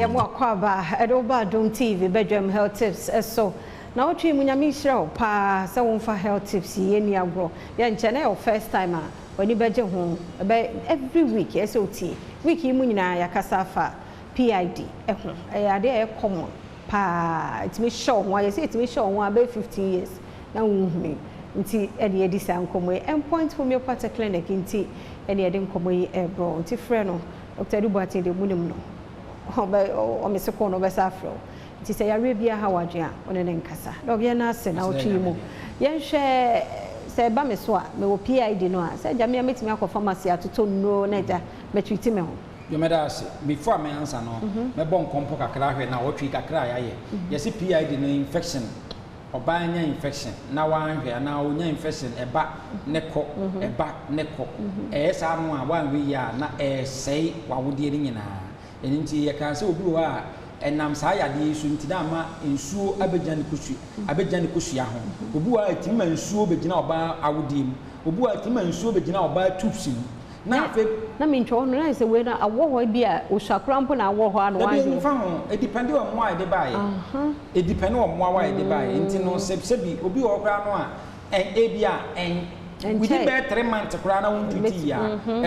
Yɛma wo akwaaba ɛde wo ba Adom TV bɛdwam health tips ɛso. Na wotwe mu, Nyame nhyira wo paa sɛ womfa health tips yi yɛnni agorɔ. Yɛnkyɛ na ɛyɛ wo first time a, w'ani bɛgye ho. Ɛbɛ every week ɛsɛ wotie. Week yi mu nyinaa yɛakasa afa PID ɛho. Ɛyɛ adeɛ a ɛyɛ common paa. Ɛtumi hyɛ wo ho a, yɛsɛ ɛtumi hyɛ wo ho a bɛyɛ 15 years na wonhunu. Nti ɛde yɛdi saa nkɔmmɔ yi. Endpoint Homeopathic Clinic nti ɛne yɛde nkɔmmɔ yi ɛrebrɔ. Nti frɛ no, Dr. Edu Boateng de mu nim no. Ɔbɛ ɔmese kɔn no ɔbɛsa afrɛ wo. Nti sɛ yareɛ biara ha w'adwene a, ɔne ne nkasa. Doc, yɛn ase na wotwe mu. Yɛnhwɛ sɛ ɛba me so a, mewɔ PID no a, sɛ gya me a metumi akɔ pharmacy atotɔ nnuro na agya mɛtreat me ho? Yɛmɛda ase. Before me answer no, mɛbɔ nkɔmpɔ kakra ahwɛ na wɔtwe kakra a yɛayɛ. Yɛsi PID no, infection, ɔbaa nya infection na wanhwɛ anaa onya infection, ɛba ne kɔ, ɛba ne kɔ. Ɛyɛ saa no a, wanhwɛ yie a, na ɛsɛe w'awodeɛ no nyinaa. Ɛno nti yɛka sɛ obi wɔ hɔ a, ɛnam saa yadeɛ yi so nti na ama nsuo abɛgyina ne kosua, abɛgyina ne kosua ho. Obi wɔ hɔ a, ɛtumi ma nsuo bɛgyina ɔbaa awodeɛ mu. Obi wɔ hɔ a, ɛtumi ma nsuo bɛgyina ɔbaa tubes mu. Na afei Na mentwɛ hɔ no na sɛ wei na awɔ hɔ bi a, osua mpo na awɔ hɔ a na Dabi, wanhwɛ. Ɛmfa ho. Ɛdepend wɔ mmoa a yɛde baeɛ. Ɛdepend wɔ mmoa a yɛde baeɛ. Nti no sɛ sɛbi obi wɔ hɔ koraa no a, ebi a within bɛyɛ 3 months koraa na wontreat yi a,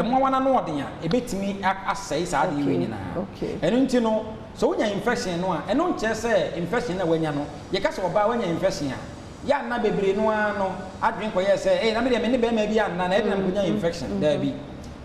mmoawa no ano ɔden a, ɛbɛtumi asɛe saa adeɛ wei nyinaa. Ɛno nti no, sɛ wonya infection no a, ɛno nkyerɛ sɛ infection na wanya no, yɛka sɛ ɔbaa wanya infection a, yɛ ana bebree no ara no adwene kɔyɛ sɛ, "Ɛy, na me deɛ me ne bɛrima bi anna na ɛde na mekɔnya infection." Daabi,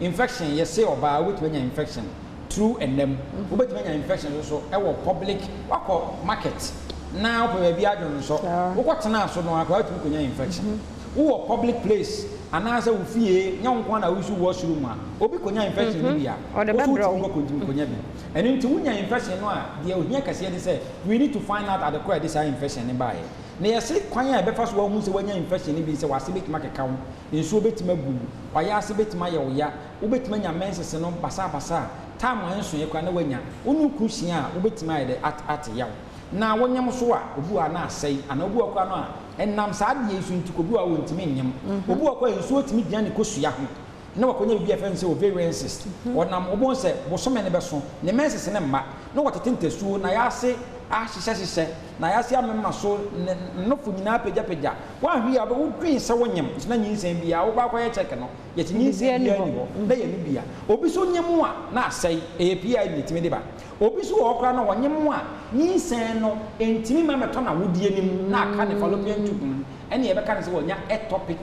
infection, yɛse ɔbaa wobɛtumi anya infection through ɛnam. Wobɛtumi anya infection nso so ɛwɔ public. Wakɔ market na wopɛ baabi adwo nso, wokɔtena so no akɔ, wotumi kɔnya infection. Wowɔ public place anaasɛ wo fie, nyɛ wo nko na wosu washroom a, obi kɔnya infection no bi a, Ɔde wo so bɛbrɛ wotumi wo. kɔ kɔnya bi. Ɛno nti wonya infection no a, deɛ ohia kɛseɛ ne sɛ we need to find out ade korɔ a yɛde saa infection no baeɛ. Na yɛse kwan a ɛbɛfa so wahu sɛ woanya infection no bi sɛ wase bɛtumi akeka wo, nsuo bɛtumi agu wo, wayɛ ase bɛtumi ayɛ wo ya, wobɛtumi anya menses no basabasa a time a nsoɛ koraa na woanya, wo ne wo kunu hyia a, wobɛtumi ayɛ dɛ ate yaw. Na wonyam so a, obi wɔ a na asɛe, anaa obi wɔ koraa no a, ɛnam saa adeɛ yi so nti obi wɔ a wɔntumi nyam. Obi wɔ koraa nsuo tumi gyina ne kosua ho na wakɔnya biribi a yɛfrɛ no sɛ ovarian cyst. Ɔnam wobɛhu sɛ bosome no bɛso, ne menses ne mma, na wɔtete ntasuo na yɛase ahyehyɛhyehyɛ na yɛase amema so, ne nofo nyinaa pagyapagya. Woahwe a, wodwen sɛ wonyam nso na nyinsɛn biara wokɔ akɔyɛ check no, yɛte nyinsɛn biara ni hɔ na yɛ no bia. Obi so nyam a na asɛe, ɛyɛ PID na ɛtumi de ba. Obi so wɔ hɔ koraa na ɔnyam a, nyinsɛn no ntumi ma mɛtɔ n'awodeɛ no mu na aka ne fallopian tube mu, ɛne yɛbɛka no sɛ wɔnya ectopic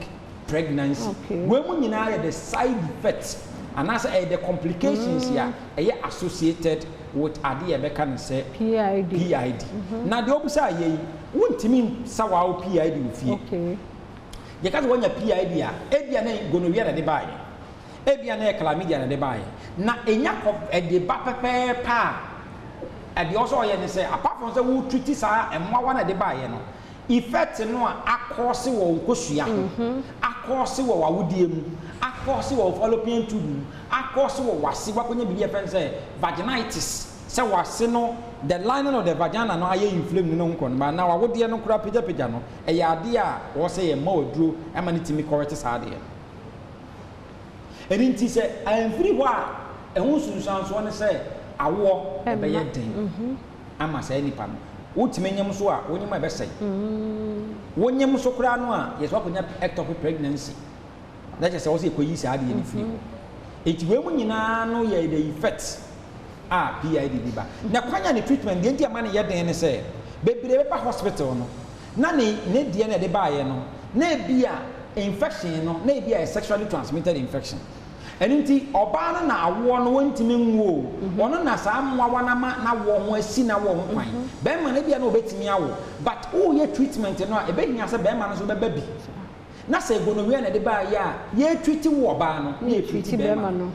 pregnancy. Wei mu nyinaa yɛ the side effect anaasɛ ɛyɛ the complications a ɛyɛ associated with adeɛ yɛbɛka no sɛ PID. PID. Na deɛ ɔbusa yɛ yi, wontumi nsa wo PID wɔ fie. Yɛka sɛ wɔnya PID a, ebia na gonorrhea na ɛde baeɛ, ebia na yɛ chlamydia na ɛde baeɛ, na ɛnya kɔ ɛde ba pɛpɛɛpɛ a, ɛdeɛ ɔsɛ ɔyɛ ne sɛ, apart from sɛ wotreat saa mmoawa na ɛde baeɛ no, effect no a akɔɔse wɔ wo nkosua ho, akɔɔse wɔ w'awodeɛ mu, akɔɔse wɔ wo fallopian tube mu, akɔɔse wɔ w'ase, wakɔnya biribi a yɛfrɛ no sɛ vaginitis, sɛ w'ase no, the lining of the vagina no ayɛ inflamed no ho nkɔ no ba na w'awodeɛ no koraa pagyapagya no, ɛyɛ adeɛ a wɔwɔ sɛ yɛma waduro ɛma no tumi correct saa adeɛ no. Ɛno nti sɛ amfiri hɔ a, ɛho nsunsuansoɔ ne sɛ awoɔ ɛbɛyɛ den ama saa nipa no. Wotumi nyem so a, wonyem a, ɛbɛsɛe. Wonyem so koraa no a, yɛsɛ wakɔnya ectopic pregnancy na kyerɛ sɛ wɔ sɛ yɛkɔyi saa adeɛ no firi hɔ. Enti wei mu nyinaa no yɛ the effect a PID bi ba. Na kwan a ne treatment deɛ nti ama no yɛ den ne sɛ bebree bɛba hospital no na ne deɛ na ɛde baeɛ no, na ebi a infection no, na ebi a yɛ sexually transmitted infection. Ɛno nti ɔbaa no na awoɔ no wɔntumi nwo o, ɔno na saa mmoawa no ama n'awoɔ ho asi n'awoɔ ho kwan. Bɛrima no ebia na ɔbɛtumi awo, but woyɛ treatment no a, ɛbɛhia sɛ bɛrima no nso bɛba bi. Na sɛ gonorrhea na ɛde baeɛ a, yɛtreat wo ɔbaa no na yɛtreat bɛrima no.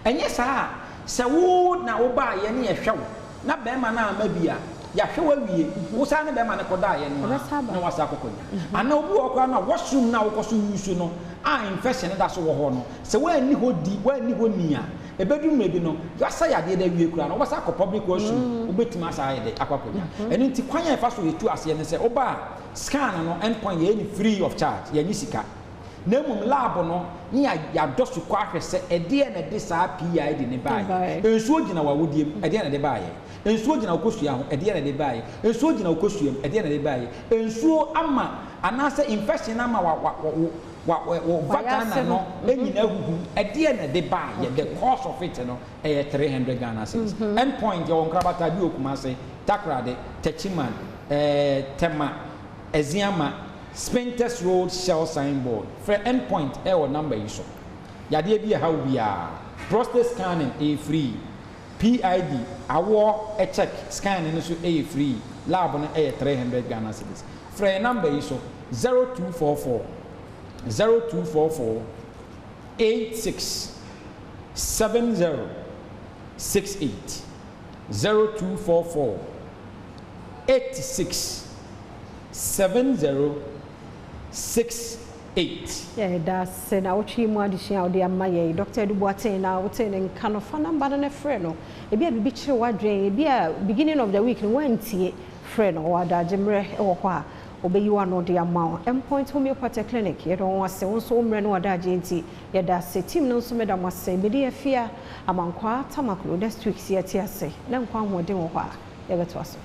Ɛnyɛ saa a, sɛ wo na wobaeɛ ne yɛhwɛ wo na bɛrima no ama bi a, yɛahwɛ wo awie, wo saa ne bɛrima no kɔdaeɛ no a, na wasa akɔkɔnya. Anaa obi wɔ hɔ koraa no a, washroom no a wokɔ so use no a, infection no da so wɔ hɔ no, sɛ woanni hɔ di, woanni hɔ ni a, ɛbɛduru mmerɛ bi no, yɛasa yadeɛ no awie koraa no, wobɛsa akɔ public washroom, wobɛtumi asa ayɛ dɛ akɔ akɔnya. Ɛno nti kwan a yɛfa so yɛtu aseɛ ne sɛ woba a, scan no, endpoint yɛyɛ no free of charge, yɛnye sika. Na mmom lab no ne yɛadɔ so kɔ ahwɛ sɛ ɛdeɛn na ɛde saa PID no baeɛ. Nsuo gyina w'awodeɛ mu, ɛdeɛn na ɛde baeɛ? Nsuo gyina wo kosua ho, ɛdeɛn na ɛde baeɛ? Nsuo gyina wo kosua mu, ɛdeɛn na ɛde baeɛ? Nsuo ama anaasɛ infection ama wa wa wo wa wo vagina no nyinaa ahuhu, ɛdeɛn na ɛde baeɛ? The cause of it no ɛyɛ 300 Ghana cedis. End point yɛwɔ Nkrabata, bi wɔ Kumasi, Takoradi, Techiman, ɛɛ Tema, Eziama, Spintex Road Shell signboard. Frɛ End Point ɛwɔ number yi so. Yadeɛ bi ɛha wo biara, prostate scanning ɛyɛ free, PID, awoɔ check scanning no nso ɛyɛ free, lab no ɛyɛ 300 Ghana cedis. Frɛ yɛn number yi so, 0244 0244 86 70 68 0244 86 70 68. Yɛda ase na wotwe mu adesua a wode ama yɛn. Dr. Edu Boateng na wote ne nka no. Fa number no na frɛ no. Ebi a biribi kyerɛ w'adwene, ebi a beginning of the week no wantie, frɛ no. Ɔwɔ adagye mmerɛ wɔ hɔ a obɛyi w'ano de ama wo. Endpoint Homeopathic Clinic, yɛde wɔn ase. Wo nso wo mmerɛ no wadagye nti yɛda ase. Team no nso meda mo ase. Mede afia Amankwaa Tamaklo. Next week si yɛte ase na nkwa ahoɔden wɔ hɔ a, yɛbɛtoa so.